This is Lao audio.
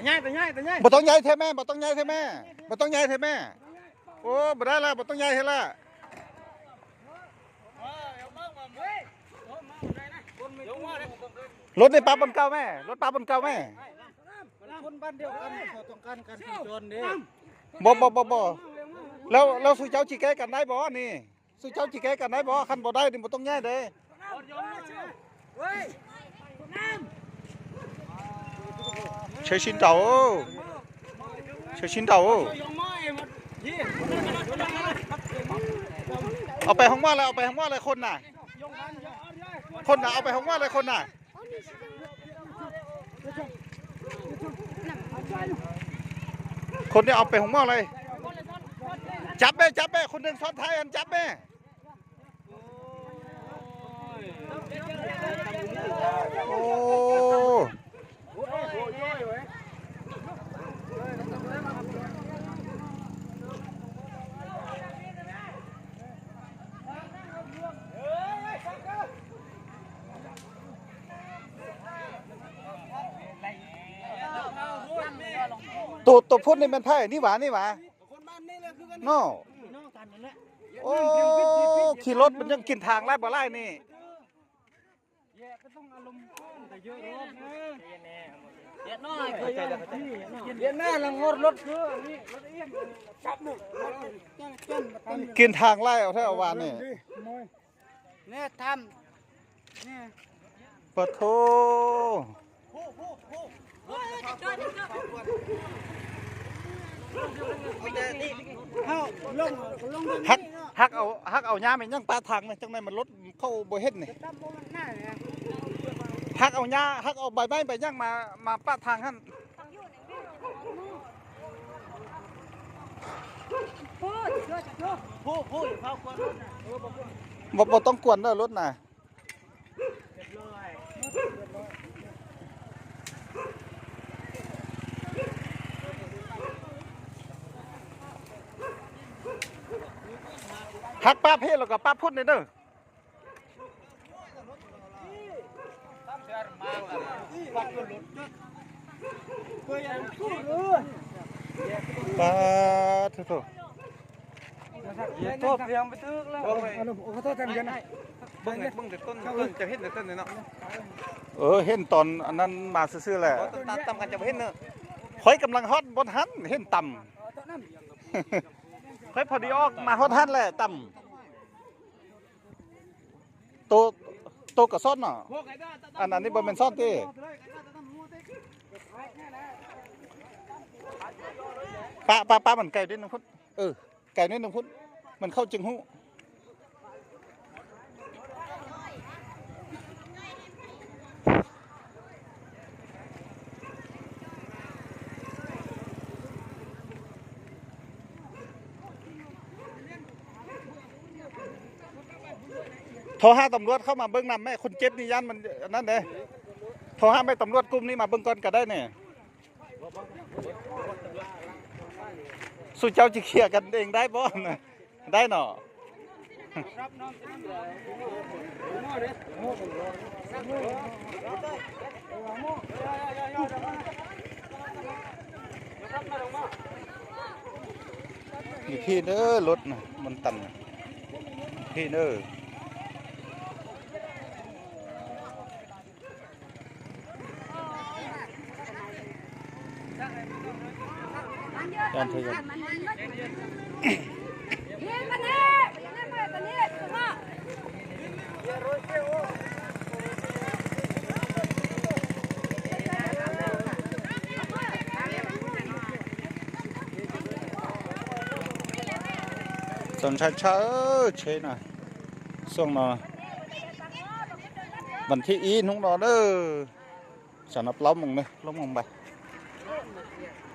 ຍ້າຍ ຕາຍ້າຍ ຕາຍ້າຍ ບໍ່ຕ້ອງຍ້າຍແທ້ແມ່ ບໍ່ຕ້ອງຍ້າຍແທ້ແມ່ ບໍ່ຕ້ອງຍ້າຍແທ້ແມ່. ໂອ້ ບໍ່ໄດ້ລະ ບໍ່ຕ້ອງຍ້າຍແທ້ລະ. ລົດນີ້ປະບ່ອນເກົ່າແມ່ ລົດປະບ່ອນເກົ່າແມ່. ຄົນບ້ານດຽວກັນ ເຂົາຕ້ອງການການສັນຈອນເດ້. ບໍ່ ບໍ່ ບໍ່ ບໍ່ ແລ້ວ ແລ້ວສູ່ເຈົ້າຊິແກ້ກັນໄດ້ບໍ່ນີ້? ສູ່ເຈົ້າຊິແກ້ກັນໄດ້ບໍ່? ຄັນບໍ່ໄດ້ນີ້ບໍ່ຕ້ອງຍ້າຍເດ້. ເຊີຍຊິນເຕົາ ເຊີຍຊິນເຕົາ ເອົາໄປຫ້ອງໝໍເລີຍ ເອົາໄປຫ້ອງໝໍເລີຍ ຄົນນະ ຄົນນະ ເອົາໄປຫ້ອງໝໍເລີຍ ຄົນນະ. ຄົນນີ້ເອົາໄປໂຮງໝໍເລີຍ. ຈັບແມ່ ຈັບແມ່ ຄົນໜຶ່ງຊ້ອນທ້າຍຫັ້ນ ຈັບແມ່. ໂອ້ ໂຕ ໂຕພຸ້ນນີ້ແມ່ນໃຜ? ນີ້ຫວາ ນີ້ຫວາ ເນາະ. ໂອ້ ຂີ່ລົດມັນຍັງກິນທາງຫຼາຍບໍ່ຫຼາຍນີ້. ກິນທາງຫຼາຍເອົາແທ້ເອົາຫວານນີ້. ແນ່ທຳ ແນ່ ປະໂທ ຫັກ ຫັກເອົາ ຫັກເອົາຫຍ້າແມ່ນຫຍັງປະທາງນະ ຈັ່ງໃດມັນລົດເຂົ້າບໍ່ເຫັນນີ້. ຫັກເອົາຫຍ້າ ຫັກເອົາໃບໄມ້ໃບຫຍັງມາ ມາປະທາງຫັ້ນ. ບໍ່ ບໍ່ຕ້ອງກວນເດີລົດນະ. ຫັກປະເພດແລ້ວກໍປະພຸ້ນເດີ. ປາດໂທ ໂທດພຽງໄປຖືກແລ້ວ. ເບິ່ງ ເບິ່ງແຕ່ຕົ້ນ ຕົ້ນຈະເຫັນແຕ່ຕົ້ນເນາະ. ເອີ ເຫັນຕອນອັນນັ້ນມາຊື່ໆແຫຼະ. ຕາມກັນຈະບໍ່ເຫັນເນາະ. ຂ້ອຍກຳລັງຮອດບ່ອນຫັ້ນ ເຫັນຕ່ຳ. ຂ້ອຍພໍດີອອກມາຮອດຫັ້ນແຫຼະ ຕ່ຳ. ໂຕ ໂຕກະຊ້ອນເນາະ. ອັນ ອັນນີ້ບໍ່ແມ່ນຊ້ອນຕິ. ປະ ປະ ປະມັນໄກນິດໜຶ່ງພຸ້ນ. ເອີ ໄກໜ້ອຍໜຶ່ງພຸ້ນ ມັນເຂົ້າຈຶ່ງຮູ້. ໂທຫາຕຳຫຼວດເຂົ້າມາເບິ່ງນຳແມ້ ຄົນເຈັບນີ້ຢ້ານມັນອັນນັ້ນເດ້. ໂທຫາແມ້ຕຳຫຼວດກຸ່ມນີ້ມາເບິ່ງກ່ອນກໍໄດ້ແນ່. ສູ່ເຈົ້າຊິເຄຍກັນເອງໄດ້ບໍ່? ໄດ້ເນາະ. ຢູ່ພີ້ເດີ ລົດນະ ມັນຕັນ ພີ້ເດີ. ສົນໄຊເຊີເຊນະ ຊ່ວງນອ ວັນທີອີ່ນຸງນອເດີ ສຳລັບລອບມອງເດີ ລອບມອງໄປ ໂ